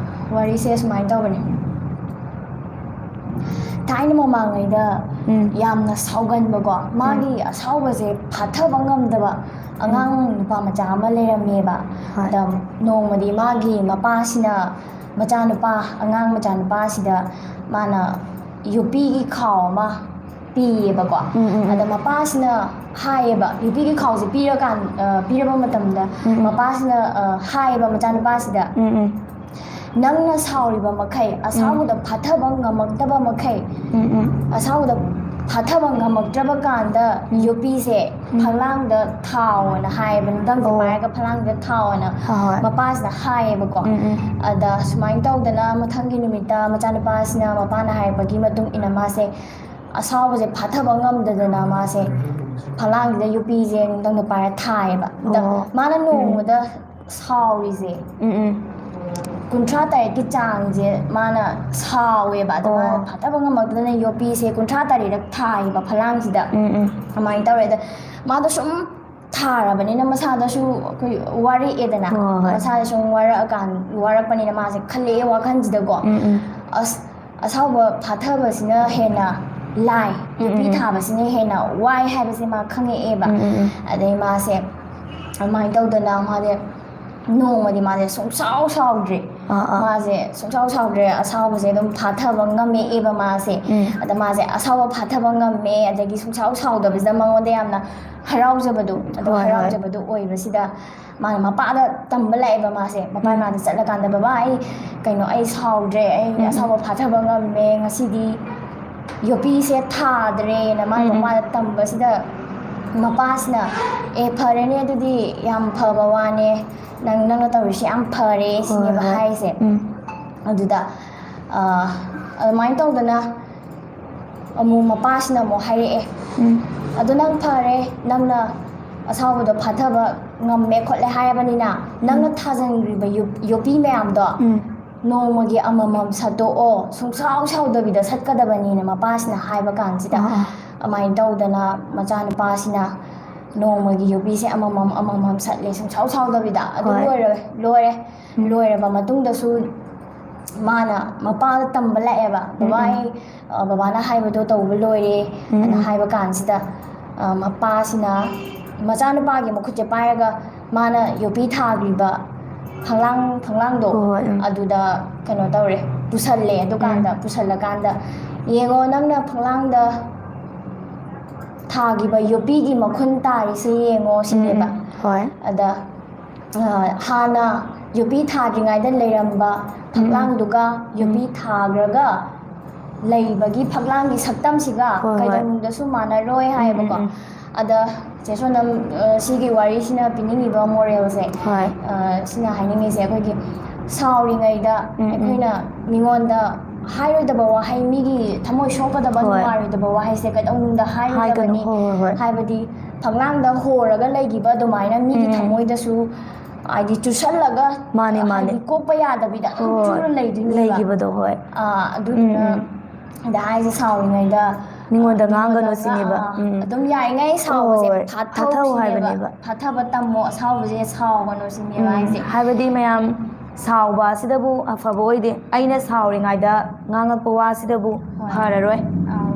ꯋꯥꯔꯤꯁꯦ ꯁꯨꯃꯥꯏꯅ ꯇꯧꯕꯅꯦ꯫ ꯊꯥꯏꯅ ꯃꯃꯥꯡꯉꯩꯗ ꯎꯝ꯫ ꯌꯥꯝꯅ ꯁꯥꯎꯒꯟꯕꯀꯣ, ꯃꯥꯒꯤ ꯑꯁꯥꯎꯕꯁꯦ ꯐꯥꯊꯕ ꯉꯝꯗꯕ ꯑꯉꯥꯡ ꯅꯨꯄꯥ ꯃꯆꯥ ꯑꯃ ꯂꯩꯔꯝꯃꯦꯕ꯫ ꯍꯣꯏ꯫ ꯑꯗ ꯅꯣꯡꯃꯗꯤ ꯃꯥꯒꯤ ꯃꯄꯥꯁꯤꯅ ꯃꯆꯥꯅꯨꯄꯥ, ꯑꯉꯥꯡ ꯃꯆꯥꯅꯨꯄꯥꯁꯤꯗ ꯃꯥꯅ ꯌꯣꯄꯤꯒꯤ ꯈꯥꯎ ꯑꯃ ꯄꯤꯌꯦꯕꯀꯣ꯫ ꯎꯝ, ꯎꯝ, ꯎꯝ꯫ ꯑꯗ ꯃꯄꯥꯁꯤꯅ ꯍꯥꯏꯌꯦꯕ, ꯌꯣꯄꯤꯒꯤ ꯈꯥꯎꯁꯦ ꯄꯤꯔꯀꯥꯟ-, ꯑ, ꯄꯤꯔꯕ ꯃꯇꯝꯗ ꯎꯝ, ꯎꯝ꯫ ꯃꯄꯥꯁꯤꯅ, ꯑ, ꯍꯥꯏꯌꯦꯕ ꯃꯆꯥꯅꯨꯄꯥꯁꯤꯗ, ꯎꯝ, ꯎꯝ꯫ "ꯅꯪꯅ ꯁꯥꯎꯔꯤꯕ ꯃꯈꯩ, ꯑꯁꯥꯎꯕꯗ ꯐꯥꯊꯕ ꯉꯝꯃꯛꯇꯕ ꯃꯈꯩ, ꯎꯝ, ꯎꯝ꯫ ꯑꯁꯥꯎꯕꯗ ꯐꯥꯊꯕ ꯉꯝꯃꯛꯇ꯭ꯔꯕ ꯀꯥꯟꯗ ꯌꯣꯄꯤꯁꯦ ꯎꯝ꯫ ꯐꯛꯂꯥꯡꯗ ꯊꯥꯎꯑꯣꯅ" ꯍꯥꯏꯌꯦꯕ, ꯅꯨꯡꯗꯪꯁꯦ ꯑꯣ꯫ ꯄꯥꯏꯔꯒ ꯐꯛꯂꯥꯡꯗ ꯊꯥꯎꯑꯣꯅ ꯍꯣꯏ, ꯍꯣꯏ꯫ ꯃꯄꯥꯁꯤꯅ ꯍꯥꯏꯌꯦꯕꯀꯣ꯫ ꯎꯝ, ꯎꯝ꯫ ꯑꯗ ꯁꯨꯃꯥꯏꯅ ꯇꯧꯗꯅ ꯃꯊꯪꯒꯤ ꯅꯨꯃꯤꯠꯇ ꯃꯆꯥꯅꯨꯄꯥꯁꯤꯅ ꯃꯄꯥꯅ ꯍꯥꯏꯔꯛꯄꯒꯤ ꯃꯇꯨꯡ ꯏꯟꯅ ꯃꯥꯁꯦ ꯑꯁꯥꯎꯕꯁꯦ ꯐꯥꯊꯕ ꯉꯝꯗꯗꯅ ꯃꯥꯁꯦ ꯐꯛꯂꯥꯡꯁꯤꯗ ꯌꯣꯄꯤꯁꯦ ꯅꯨꯡꯗꯪꯗ ꯄꯥꯏꯔ ꯊꯥꯏꯌꯦꯕ꯫ ꯑꯗ ꯑꯣ꯫ ꯃꯥꯅ ꯎꯝ꯫ ꯅꯣꯡꯃꯗ ꯁꯥꯎꯔꯤꯁꯦ ꯎꯝ, ꯎꯝ꯫ ꯀꯨꯟꯊ꯭ꯔꯥ ꯇꯔꯦꯠꯀꯤ ꯆꯥꯡꯁꯦ ꯃꯥꯅ ꯁꯥꯎꯋꯦꯕ꯫ ꯑꯗ ꯃꯥꯅ ꯑꯣ꯫ ꯐꯥꯊꯕ ꯉꯝꯃꯛꯇꯗꯅ ꯌꯣꯄꯤꯁꯦ ꯀꯨꯟꯊ꯭ꯔꯥ ꯇꯔꯦꯠꯔꯛ ꯊꯥꯏꯌꯦꯕ ꯐꯛꯂꯥꯡꯁꯤꯗ꯫ ꯎꯝ, ꯎꯝ꯫ ꯑꯗꯨꯃꯥꯏꯅ ꯇꯧꯔꯦ꯫ ꯑꯗ ꯃꯥꯗꯣ ꯁꯨꯝ ꯊꯥꯔꯕꯅꯤꯅ ꯃꯁꯥꯗꯁꯨ ꯑꯩꯈꯣꯏ ꯋꯥꯔꯛꯑꯦꯗꯅ꯫ ꯍꯣꯏ, ꯍꯣꯏ꯫ ꯃꯁꯥꯗ ꯁꯨꯝ ꯋꯥꯔꯛꯑꯀꯥꯟ ꯋꯥꯔꯛꯄꯅꯤꯅ ꯃꯥꯁꯦ ꯈꯜꯂꯛꯑꯦ ꯋꯥꯈꯜꯁꯤꯗꯀꯣ, ꯎꯝ, ꯎꯝ꯫ ꯑꯁ, ꯑꯁꯥꯎꯕ ꯐꯥꯊꯕꯁꯤꯅ ꯍꯦꯟꯅ ꯂꯥꯏ, ꯎꯝ, ꯅꯨꯄꯤ ꯎꯝ, ꯎꯝ꯫ ꯊꯥꯕꯁꯤꯅ ꯍꯦꯟꯅ ꯋꯥꯏ ꯍꯥꯏꯕꯁꯦ ꯃꯥ ꯈꯪꯉꯛꯑꯦꯕ꯫ ꯎꯝ, ꯎꯝ, ꯎꯝ꯫ ꯑꯗꯩ ꯃꯥꯁꯦ ꯑꯗꯨꯃꯥꯏꯅ ꯇꯧꯗꯅ ꯃꯥꯁꯦ ꯅꯣꯡꯃꯗꯤ ꯃꯥꯁꯦ ꯁꯨꯡꯁꯥꯎ ꯁꯥꯎꯗ꯭ꯔꯦ꯫ ꯑꯥ, ꯑꯥ꯫ ꯃꯥꯁꯦ ꯁꯨꯡꯁꯥꯎ ꯁꯥꯎꯗ꯭ꯔꯦ, ꯑꯁꯥꯎꯕꯁꯦ ꯑꯗꯨꯝ ꯐꯥꯊꯕ ꯉꯝꯃꯛꯑꯦꯕ ꯃꯥꯁꯦ꯫ ꯎꯝ꯫ ꯑꯗ ꯃꯥꯁꯦ ꯑꯁꯥꯎꯕ ꯐꯥꯊꯕ ꯉꯝꯃꯦ, ꯑꯗꯒꯤ ꯁꯨꯡꯁꯥꯎ ꯁꯥꯎꯗꯕꯁꯤꯗ ꯃꯉꯣꯟꯗ ꯌꯥꯝꯅ ꯍꯔꯥꯎꯖꯕꯗꯣ, ꯑꯗꯣ ꯍꯣꯏ, ꯍꯣꯏ꯫ ꯍꯔꯥꯎꯖꯕꯗꯣ ꯑꯣꯏꯕꯁꯤꯗ ꯃꯥꯅ ꯃꯄꯥꯗ ꯇꯝꯕ ꯂꯥꯛꯑꯦꯕ ꯃꯥꯁꯦ꯫ ꯃꯄꯥ ꯎꯝ꯫ ꯃꯅꯥꯛꯇ ꯆꯠꯂꯀꯥꯟꯗ, "ꯕꯕꯥ, ꯑꯩ ꯀꯩꯅꯣ, ꯑꯩ ꯁꯥꯎꯗ꯭ꯔꯦ, ꯑꯩ ꯎꯝ, ꯎꯝ꯫ ꯑꯁꯥꯎꯕ ꯐꯥꯊꯕ ꯉꯝꯃꯦ, ꯉꯁꯤꯗꯤ ꯌꯣꯄꯤꯁꯦ ꯊꯥꯗ꯭ꯔꯦꯅ" ꯃꯥꯅ ꯎꯝ, ꯎꯝ꯫ ꯃꯄꯥꯗ ꯇꯝꯕꯁꯤꯗ ꯃꯄꯥꯁꯤꯅ, "ꯑꯦ, ꯐꯔꯦꯅꯦ, ꯑꯗꯨꯗꯤ ꯌꯥꯝ ꯐꯕ ꯋꯥꯅꯦ, ꯅꯪ, ꯅꯪꯅ ꯇꯧꯔꯤꯁꯦ ꯌꯥꯝ ꯐꯔꯦ" ꯍꯣꯏ, ꯁꯤꯅꯦꯕ ꯍꯣꯏ꯫ ꯍꯥꯏꯔꯤꯁꯦ꯫ ꯎꯝ꯫ ꯑꯗꯨꯗ, ꯑ, ꯑꯗꯨꯃꯥꯏꯅ ꯇꯧꯗꯅ ꯑꯃꯨꯛ ꯃꯄꯥꯁꯤꯅ ꯑꯃꯨꯛ ꯍꯥꯏꯔꯛꯑꯦ, ꯎꯝ꯫ "ꯑꯗꯨ ꯅꯪ ꯐꯔꯦ, ꯅꯪꯅ ꯑꯁꯥꯎꯕꯗꯣ ꯐꯥꯊꯕ ꯉꯝꯃꯦ ꯈꯣꯠꯂꯦ ꯍꯥꯏꯔꯕꯅꯤꯅ, ꯅꯪꯅ ꯎꯝ꯫ ꯊꯥꯖꯤꯟꯈ꯭ꯔꯤꯕ ꯌꯣ-, ꯌꯣꯄꯤ ꯃꯌꯥꯝꯗꯣ ꯎꯝ꯫ ꯅꯣꯡꯃꯒꯤ ꯑꯃꯃꯝ ꯁꯠꯇꯣꯛꯑꯣ, ꯁꯨꯡꯁꯥꯎ ꯁꯥꯎꯗꯕꯤꯗ" ꯁꯠꯀꯗꯕꯅꯤꯅ ꯃꯄꯥꯁꯤꯅ ꯍꯥꯏꯕ ꯀꯥꯟꯁꯤꯗ, ꯑꯥ, ꯑꯥ꯫ ꯑꯗꯨꯃꯥꯏꯅ ꯇꯧꯗꯅ ꯃꯆꯥꯅꯨꯄꯥꯁꯤꯅ ꯅꯣꯡꯃꯒꯤ ꯌꯣꯄꯤꯁꯦ ꯑꯃꯃꯝ, ꯑꯃꯃꯝ ꯁꯠꯂꯦ, ꯁꯨꯡꯁꯥꯎ ꯁꯥꯎꯗꯕꯤꯗ꯫ ꯑꯗꯨ ꯍꯣꯏ꯫ ꯂꯣꯏꯔꯦ, ꯂꯣꯏꯔꯦ꯫ ꯎꯝ꯫ ꯂꯣꯏꯔꯕ ꯃꯇꯨꯡꯗꯁꯨ ꯃꯥꯅ ꯃꯄꯥꯗ ꯇꯝꯕ ꯂꯥꯛꯑꯦꯕ, ꯎꯝ, "ꯕꯕꯥ, ꯎꯝ꯫ ꯑꯩ, ꯑ, ꯕꯕꯥꯅ ꯍꯥꯏꯕꯗꯣ ꯇꯧꯕ ꯂꯣꯏꯔꯦ", ꯎꯝ, ꯑꯅ ꯎꯝ꯫ ꯍꯥꯏꯕ ꯀꯥꯟꯁꯤꯗ, ꯑ, ꯃꯄꯥꯁꯤꯅ ꯃꯆꯥꯅꯨꯄꯥꯒꯤ ꯃꯈꯨꯠꯁꯦ ꯄꯥꯏꯔꯒ ꯃꯥꯅ ꯌꯣꯄꯤ ꯊꯥꯈ꯭ꯔꯤꯕ ꯐꯛꯂꯥꯡ, ꯐꯛꯂꯥꯡꯗꯣ ꯍꯣꯏ, ꯍꯣꯏ, ꯎꯝ꯫ ꯑꯗꯨꯗ ꯀꯩꯅꯣ ꯇꯧꯔꯦ, ꯄꯨꯁꯜꯂꯦ꯫ ꯑꯗꯨꯀꯥꯟꯗ, ꯎꯝ꯫ ꯄꯨꯁꯜꯂꯀꯥꯟꯗ, "ꯌꯦꯡꯉꯣ, ꯅꯪꯅ ꯐꯛꯂꯥꯡꯗ ꯊꯥꯈꯤꯕ ꯌꯣꯄꯤꯒꯤ ꯃꯈꯨꯟ ꯇꯥꯔꯤꯁꯦ ꯌꯦꯡꯉꯣ", ꯎꯝ, ꯁꯤꯅꯦꯕ꯫ ꯎꯝ꯫ ꯍꯣꯏ꯫ ꯑꯗ ꯑ, ꯍꯥꯟꯅ ꯌꯣꯄꯤ ꯊꯥꯗ꯭ꯔꯤꯉꯩꯗ ꯂꯩꯔꯝꯕ ꯎꯝ, ꯎꯝ꯫ ꯐꯛꯂꯥꯡꯗꯨꯒ ꯎꯝ꯫ ꯌꯣꯄꯤ ꯊꯥꯈ꯭ꯔꯒ ꯂꯩꯕꯒꯤ ꯐꯛꯂꯥꯡꯒꯤ ꯁꯛꯇꯝꯁꯤꯒ ꯍꯣꯏ, ꯍꯣꯏ꯫ ꯀꯩꯗꯧꯅꯨꯡꯗꯁꯨ ꯃꯥꯟꯅꯔꯣꯏ ꯎꯝ, ꯎꯝ, ꯍꯥꯏꯌꯦꯕꯀꯣ꯫ ꯎꯝ꯫ ꯑꯗ ꯆꯦ ꯁꯣꯅꯝ, ꯑ, ꯁꯤꯒꯤ ꯋꯥꯔꯤꯁꯤꯅ ꯄꯤꯅꯤꯡꯉꯤꯕ moralꯁꯦ, ꯍꯣꯏ꯫ ꯑ, ꯁꯤꯅ ꯍꯥꯏꯅꯤꯡꯉꯤꯁꯦ, ꯑꯩꯈꯣꯏꯒꯤ ꯁꯥꯎꯔꯤꯉꯩꯗ ꯎꯝ, ꯎꯝ꯫ ꯑꯩꯈꯣꯏꯅ ꯃꯤꯉꯣꯟꯗ ꯍꯥꯏꯔꯣꯏꯗꯕ ꯋꯥꯍꯩ, ꯃꯤꯒꯤ ꯊꯃꯣꯏ ꯁꯣꯛꯀꯗꯕ, ꯍꯣꯏ꯫ ꯅꯨꯡꯉꯥꯏꯔꯣꯏꯗꯕ ꯋꯥꯍꯩꯁꯦ ꯀꯩꯗꯧꯅꯨꯡꯗ ꯍꯥꯏꯒꯅꯨ꯫ ꯍꯥꯏꯔꯣꯏꯗꯕꯅꯤ꯫ ꯍꯣꯏ, ꯍꯣꯏ, ꯍꯣꯏ꯫ ꯍꯥꯏꯕꯗꯤ ꯐꯛꯂꯥꯡꯗ ꯍꯣꯔꯒ ꯂꯩꯈꯤꯕ ꯑꯗꯨꯃꯥꯏꯅ ꯃꯤꯒꯤ ꯎꯝ, ꯎꯝ꯫ ꯊꯃꯣꯏꯗꯁꯨ ꯍꯥꯏꯗꯤ ꯆꯨꯁꯜꯂꯒ, ꯃꯥꯅꯦ, ꯃꯥꯅꯦ꯫ ꯍꯥꯏꯗꯤ ꯀꯣꯛꯄ ꯌꯥꯗꯕꯤꯗ ꯑꯗꯨꯝ ꯍꯣꯏ, ꯆꯨꯔ ꯂꯩꯗꯣꯏꯅꯦꯕ꯫ ꯂꯩꯈꯤꯕꯗꯣ, ꯍꯣꯏ꯫ ꯑꯥ, ꯑꯗꯨꯗꯨꯅ ꯎꯝ, ꯎꯝ꯫ ꯑꯗ ꯍꯥꯏꯁꯦ ꯁꯥꯎꯔꯤꯉꯩꯗ, ꯃꯤꯉꯣꯟꯗ ꯉꯥꯡꯒꯅꯨ ꯁꯤꯅꯦꯕ꯫ ꯑꯗꯨꯝ ꯌꯥꯔꯤꯉꯩ ꯁꯥꯎꯕꯁꯦ ꯐꯥꯊꯧ ꯍꯥꯏꯕꯅꯦꯕ꯫ ꯐꯥꯊꯕ ꯇꯝꯃꯣ, ꯑꯁꯥꯎꯕꯁꯦ ꯁꯥꯎꯒꯅꯨ ꯁꯤꯅꯦꯕ ꯍꯥꯏꯁꯦ꯫ ꯍꯥꯏꯕꯗꯤ ꯃꯌꯥꯝ ꯁꯥꯎꯕ ꯑꯁꯤꯗꯕꯨ ꯑꯐꯕ ꯑꯣꯏꯗꯦ꯫ ꯑꯩꯅ ꯁꯥꯎꯔꯤꯉꯩꯗ ꯉꯥꯡꯉꯛꯄ ꯋꯥꯁꯤꯗꯕꯨ ꯐꯔꯔꯣꯏ꯫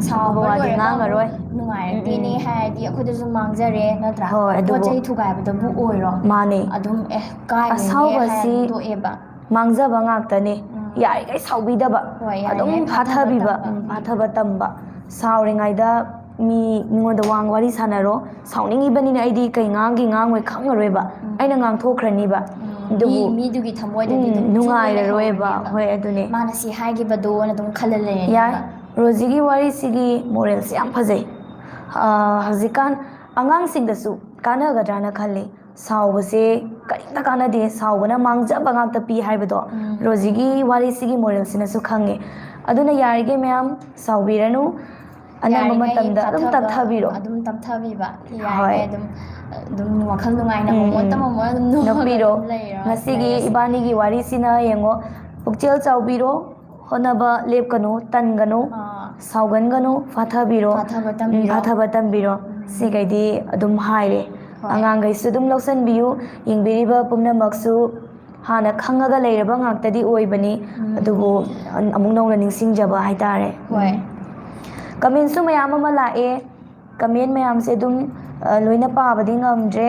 ꯁꯥꯎꯕ ꯂꯣꯏꯔꯒ ꯑꯃꯨꯛ ꯅꯨꯡꯉꯥꯏꯔꯛꯇꯦꯅꯦ ꯍꯥꯏꯔꯗꯤ ꯑꯩꯈꯣꯏꯗꯁꯨ ꯃꯥꯡꯖꯔꯦ, ꯅꯠꯇ꯭ꯔꯥ? ꯄꯣꯠ ꯆꯩ ꯊꯨꯒꯥꯏꯕꯗꯕꯨ ꯑꯣꯏꯔꯣ꯫ ꯃꯥꯅꯦ꯫ ꯑꯗꯨꯝ ꯑꯦ ꯀꯥꯏꯔꯦꯅꯦ ꯍꯥꯏꯔꯗꯤ ꯇꯣꯛꯑꯦꯕ꯫ ꯃꯥꯡꯖꯕ ꯉꯥꯛꯇꯅꯦ꯫ ꯌꯥꯔꯤꯈꯩ ꯁꯥꯎꯕꯤꯗꯕ꯫ ꯑꯗꯨꯝ ꯐꯥꯊꯕꯤꯕ꯫ ꯐꯥꯊꯕ ꯇꯝꯕ꯫ ꯁꯥꯎꯔꯤꯉꯩꯗ ꯃꯤ ꯃꯤꯉꯣꯟꯗ ꯋꯥ ꯋꯥꯔꯤ ꯁꯥꯟꯅꯔꯣ꯫ ꯁꯥꯎꯅꯤꯡꯉꯤꯕꯅꯤꯅ ꯑꯩꯗꯤ ꯀꯩ ꯉꯥꯡꯒꯦ ꯉꯥꯡꯉꯣꯏ ꯈꯪꯉꯔꯣꯏꯕ꯫ ꯑꯩꯅ ꯉꯥꯡꯊꯣꯛꯈ꯭ꯔꯅꯤꯕ꯫ ꯑꯗꯨꯕꯨ ꯃꯤꯗꯨꯒꯤ ꯊꯃꯣꯏꯗꯗꯤ ꯑꯗꯨꯝ ꯅꯨꯡꯉꯥꯏꯔꯔꯣꯏꯕ꯫ ꯍꯣꯏ, ꯑꯗꯨꯅꯦ꯫ ꯃꯥꯅ ꯁꯤ ꯍꯥꯏꯈꯤꯕꯗꯣꯅ ꯑꯗꯨꯝ ꯈꯜꯂ ꯂꯩꯔꯅꯤ꯫ ꯌꯥꯏ꯫ ꯔꯣꯖꯤꯒꯤ ꯋꯥꯔꯤꯁꯤꯒꯤ ꯃꯣꯔꯦꯜꯁꯦ ꯌꯥꯝ ꯐꯖꯩ꯫ ꯍꯧꯖꯤꯛꯀꯥꯟ ꯑꯉꯥꯡꯁꯤꯡꯗꯁꯨ ꯀꯥꯟꯅꯒꯗ꯭ꯔꯥꯅ ꯈꯜꯂꯤ꯫ ꯁꯥꯎꯕꯁꯦ ꯀꯔꯤꯝꯇ ꯀꯥꯟꯅꯗꯦ, ꯁꯥꯎꯕꯅ ꯃꯥꯡꯖꯕ ꯉꯥꯛꯇ ꯄꯤ ꯍꯥꯏꯕꯗꯣ ꯔꯣꯖꯤꯒꯤ ꯋꯥꯔꯤꯁꯤꯒꯤ ꯃꯣꯔꯦꯜꯁꯤꯅꯁꯨ ꯈꯪꯉꯦ꯫ ꯑꯗꯨꯅ ꯌꯥꯔꯤꯈꯩ ꯃꯌꯥꯝ ꯁꯥꯎꯕꯤꯔꯅꯨ, ꯑꯅꯝꯕ ꯃꯇꯝꯗ ꯑꯗꯨꯝ ꯇꯞꯊꯕꯤꯔꯣ꯫ ꯑꯗꯨꯝ ꯇꯞꯊꯕꯤꯕ꯫ ꯌꯥꯔꯤꯈꯩ ꯑꯗꯨꯝ ꯑꯗꯨꯝ ꯋꯥꯈꯜ ꯅꯨꯡꯉꯥꯏꯅ ꯃꯣꯃꯣꯟ ꯇꯝꯃꯝꯃꯣ ꯑꯗꯨꯝ ꯅꯣꯛꯑꯒ ꯅꯣꯛꯄꯤꯔꯣ꯫ ꯑꯗꯨꯝ ꯂꯩꯔꯣ꯫ ꯉꯁꯤꯒꯤ ꯏꯕꯥꯅꯤꯒꯤ ꯋꯥꯔꯤꯁꯤꯅ ꯌꯦꯡꯉꯣ, ꯄꯨꯛꯆꯦꯜ ꯆꯥꯎꯕꯤꯔꯣ, ꯍꯣꯠꯅꯕ ꯂꯦꯞꯀꯅꯨ, ꯇꯟꯒꯅꯨ, ꯑꯥ꯫ ꯁꯥꯎꯒꯟꯒꯅꯨ, ꯐꯥꯊꯕꯤꯔꯣ꯫ ꯐꯥꯊꯕ ꯎꯝ, ꯇꯝꯕꯤꯔꯣ꯫ ꯐꯥꯊꯕ ꯇꯝꯕꯤꯔꯣ꯫ ꯁꯤꯈꯩꯗꯤ ꯑꯗꯨꯝ ꯍꯥꯏꯔꯦ꯫ ꯍꯣꯏ꯫ ꯑꯉꯥꯡꯈꯩꯁꯨ ꯑꯗꯨꯝ ꯂꯧꯁꯤꯟꯕꯤꯌꯨ, ꯌꯦꯡꯕꯤꯔꯤꯕ ꯄꯨꯝꯅꯃꯛꯁꯨ ꯍꯥꯟꯅ ꯈꯪꯉꯒ ꯂꯩꯔꯕ ꯉꯥꯛꯇꯗꯤ ꯑꯣꯏꯕꯅꯤ꯫ ꯑꯗꯨꯕꯨ ꯑꯃꯨꯛ ꯅꯧꯅ ꯅꯤꯡꯁꯤꯡꯖꯕ ꯍꯥꯏꯇꯥꯔꯦ꯫ ꯍꯣꯏ꯫ ꯀꯃꯦꯟꯁꯨ ꯃꯌꯥꯝ ꯑꯃ ꯂꯥꯛꯑꯦ꯫ ꯀꯃꯦꯟ ꯃꯌꯥꯝꯁꯦ ꯑꯗꯨꯝ, ꯑ, ꯂꯣꯏꯅ ꯄꯥꯕꯗꯤ ꯉꯝꯗ꯭ꯔꯦ꯫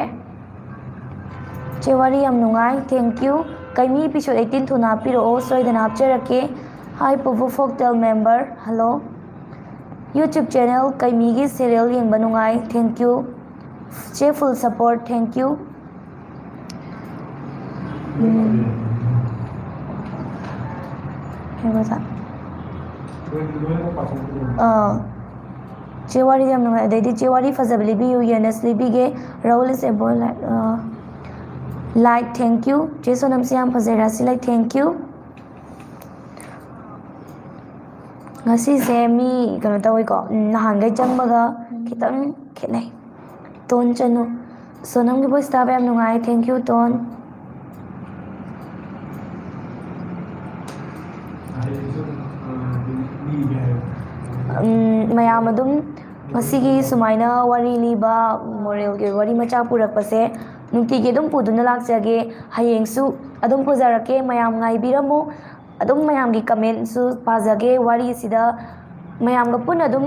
ꯆꯦ ꯋꯥꯔꯤ ꯌꯥꯝ ꯅꯨꯡꯉꯥꯏ, thank you꯫ ꯀꯩꯃꯤ episode eighteen ꯊꯨꯅ ꯍꯥꯞꯄꯤꯔꯛꯑꯣ, ꯁꯣꯏꯗꯅ ꯍꯥꯞꯆꯔꯛꯀꯦ꯫ Hi ꯄꯨꯕꯨ folktale member, hello꯫ YouTube channel ꯀꯩꯃꯤꯒꯤ serial ꯌꯦꯡꯕ ꯅꯨꯡꯉꯥꯏ, thank you꯫ ꯆꯦ full support, thank you꯫ ꯎꯝ꯫ ꯀꯩ ꯃꯆꯥ? ꯑꯥ꯫ ꯆꯦ ꯋꯥꯔꯤ ꯌꯥꯝ ꯅꯨꯡꯉꯥꯏ꯫ ꯑꯗꯩꯗꯤ ꯆꯦ ꯋꯥꯔꯤ ꯐꯖꯕ ꯂꯤꯕꯤꯌꯨ, ꯌꯦꯅꯁ ꯂꯤꯕꯤꯒꯦ꯫ Rahul is a boy, like, ah, like, thank you꯫ ꯆꯦ ꯁꯣꯅꯝꯁꯨ ꯌꯥꯝ ꯐꯖꯩ, ꯔꯥꯁꯤ, like, thank you꯫ ꯉꯁꯤꯁꯦ ꯃꯤ ꯀꯩꯅꯣ ꯇꯧꯋꯤꯀꯣ, ꯎꯝ, ꯅꯍꯥꯟꯈꯩ ꯆꯪꯕꯒ ꯈꯤꯇꯪ ꯈꯦꯠꯅꯩ꯫ ꯇꯣꯟ ꯆꯅꯨ꯫ ꯁꯣꯅꯝꯒꯤ voice ꯇꯥꯕ ꯌꯥꯝ ꯅꯨꯡꯉꯥꯏ꯫ Thank you, tone. ꯎꯝ, ꯃꯌꯥꯝ ꯑꯗꯨꯝ ꯉꯁꯤꯒꯤ ꯁꯨꯃꯥꯏꯅ ꯋꯥꯔꯤ ꯂꯤꯕ, ꯃꯣꯔꯦꯜꯒꯤ ꯋꯥꯔꯤ ꯃꯆꯥ ꯄꯨꯔꯛꯄꯁꯦ ꯅꯨꯡꯇꯤꯒꯤ ꯑꯗꯨꯝ ꯄꯨꯗꯨꯅ ꯂꯥꯛꯆꯒꯦ꯫ ꯍꯌꯦꯡꯁꯨ ꯑꯗꯨꯝ ꯄꯨꯖꯔꯛꯀꯦ꯫ ꯃꯌꯥꯝ ꯉꯥꯏꯕꯤꯔꯝꯃꯨ꯫ ꯑꯗꯨꯝ ꯃꯌꯥꯝꯒꯤ ꯀꯃꯦꯟꯁꯨ ꯄꯥꯖꯒꯦ꯫ ꯋꯥꯔꯤꯁꯤꯗ ꯃꯌꯥꯝꯒ ꯄꯨꯟꯅ ꯑꯗꯨꯝ,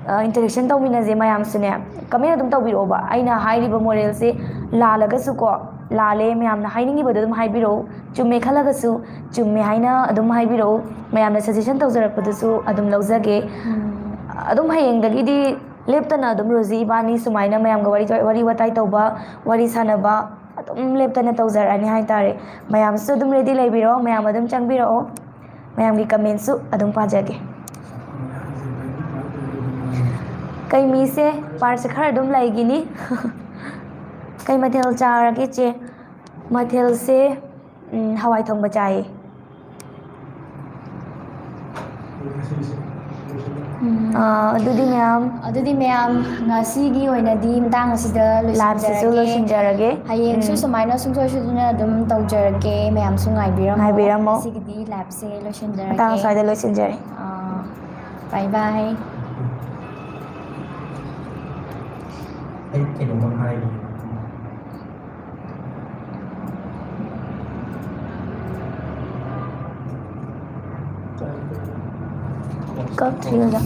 ꯑ, ꯏꯟꯇꯔꯦꯛꯁꯟ ꯇꯧꯃꯤꯟꯅꯁꯦ꯫ ꯃꯌꯥꯝꯁꯨꯅꯦ, ꯀꯃꯦꯟ ꯑꯗꯨꯝ ꯇꯧꯕꯤꯔꯛꯑꯣꯕ꯫ ꯑꯩꯅ ꯍꯥꯏꯔꯤꯕ ꯃꯣꯔꯦꯜꯁꯦ ꯂꯥꯜꯂꯒꯁꯨꯀꯣ, ꯂꯥꯜꯂꯦ ꯃꯌꯥꯝꯅ ꯍꯥꯏꯅꯤꯡꯉꯤꯕꯗꯣ ꯑꯗꯨꯝ ꯍꯥꯏꯕꯤꯔꯛꯎ, ꯆꯨꯝꯃꯦ ꯈꯜꯂꯒꯁꯨ ꯆꯨꯝꯃꯦ ꯍꯥꯏꯅ ꯑꯗꯨꯝ ꯍꯥꯏꯕꯤꯔꯛꯎ꯫ ꯃꯌꯥꯝꯅ ꯁꯖꯦꯁꯟ ꯇꯧꯖꯔꯛꯄꯗꯨꯁꯨ ꯑꯗꯨꯝ ꯂꯧꯖꯒꯦ꯫ ꯑꯗꯨꯝ ꯍꯌꯦꯡꯗꯒꯤꯗꯤ ꯂꯦꯞꯇꯅ ꯑꯗꯨꯝ ꯔꯣꯖꯤ ꯏꯕꯥꯅꯤ ꯁꯨꯃꯥꯏꯅ ꯃꯌꯥꯝꯒ ꯋꯥꯔꯤ, ꯋꯥꯔꯤ ꯋꯥꯇꯥꯏ ꯇꯧꯕ, ꯋꯥꯔꯤ ꯁꯥꯟꯅꯕ ꯑꯗꯨꯝ ꯂꯦꯞꯇꯅ ꯇꯧꯖꯔꯛꯑꯅꯤ ꯍꯥꯏꯇꯥꯔꯦ꯫ ꯃꯌꯥꯝꯁꯨ ꯑꯗꯨꯝ ꯔꯦꯗꯤ ꯂꯩꯕꯤꯔꯣ, ꯃꯌꯥꯝ ꯑꯗꯨꯝ ꯆꯪꯕꯤꯔꯛꯑꯣ꯫ ꯃꯌꯥꯝꯒꯤ ꯀꯃꯦꯟꯁꯨ ꯑꯗꯨꯝ ꯄꯥꯖꯒꯦ꯫ ꯀꯩ ꯃꯤꯁꯦ ꯄꯥꯔꯠꯁꯦ ꯈꯔ ꯑꯗꯨꯝ ꯂꯩꯈꯤꯅꯤ꯫ ꯀꯩ ꯃꯊꯦꯜ ꯆꯥꯔꯒꯦ, ꯆꯦ? ꯃꯊꯦꯜꯁꯦ, ꯎꯝ, ꯍꯋꯥꯏ ꯊꯣꯡꯕ ꯆꯥꯏꯌꯦ꯫ ꯎꯝ꯫ ꯑꯥ, ꯑꯗꯨꯗꯤ ꯃꯌꯥꯝ, ꯑꯗꯨꯗꯤ ꯃꯌꯥꯝ, ꯉꯁꯤꯒꯤ ꯑꯣꯏꯅꯗꯤ ꯃꯇꯥꯡ ꯑꯁꯤꯗ ꯂꯥꯏꯞꯁꯤꯁꯨ ꯂꯣꯏꯁꯤꯟꯖꯔꯒꯦ꯫ ꯂꯣꯏꯁꯤꯟꯖꯔꯒꯦ꯫ ꯍꯌꯦꯡꯁꯨ ꯎꯝ꯫ ꯁꯨꯃꯥꯏꯅ ꯁꯨꯡꯁꯣꯏ ꯁꯣꯏꯗꯅ ꯑꯗꯨꯝ ꯇꯧꯖꯔꯛꯀꯦ꯫ ꯃꯌꯥꯝꯁꯨ ꯉꯥꯏꯕꯤꯔꯝꯃꯣ꯫ ꯉꯥꯏꯕꯤꯔꯝꯃꯣ꯫ ꯉꯁꯤꯒꯤꯗꯤ ꯂꯥꯏꯞꯁꯦ ꯂꯣꯏꯁꯤꯟꯖꯔꯒꯦ꯫ ꯃꯇꯥꯡ ꯑꯁ꯭ꯋꯥꯏꯗ ꯂꯣꯏꯁꯤꯟꯖꯔꯦ꯫ ꯑꯥ, bye bye꯫ ꯑꯩ ꯀꯩꯅꯣꯝꯃ ꯍꯥꯏꯒꯦ꯫ ꯀꯛꯇ꯭ꯔꯤ ꯑꯣꯖꯥ꯫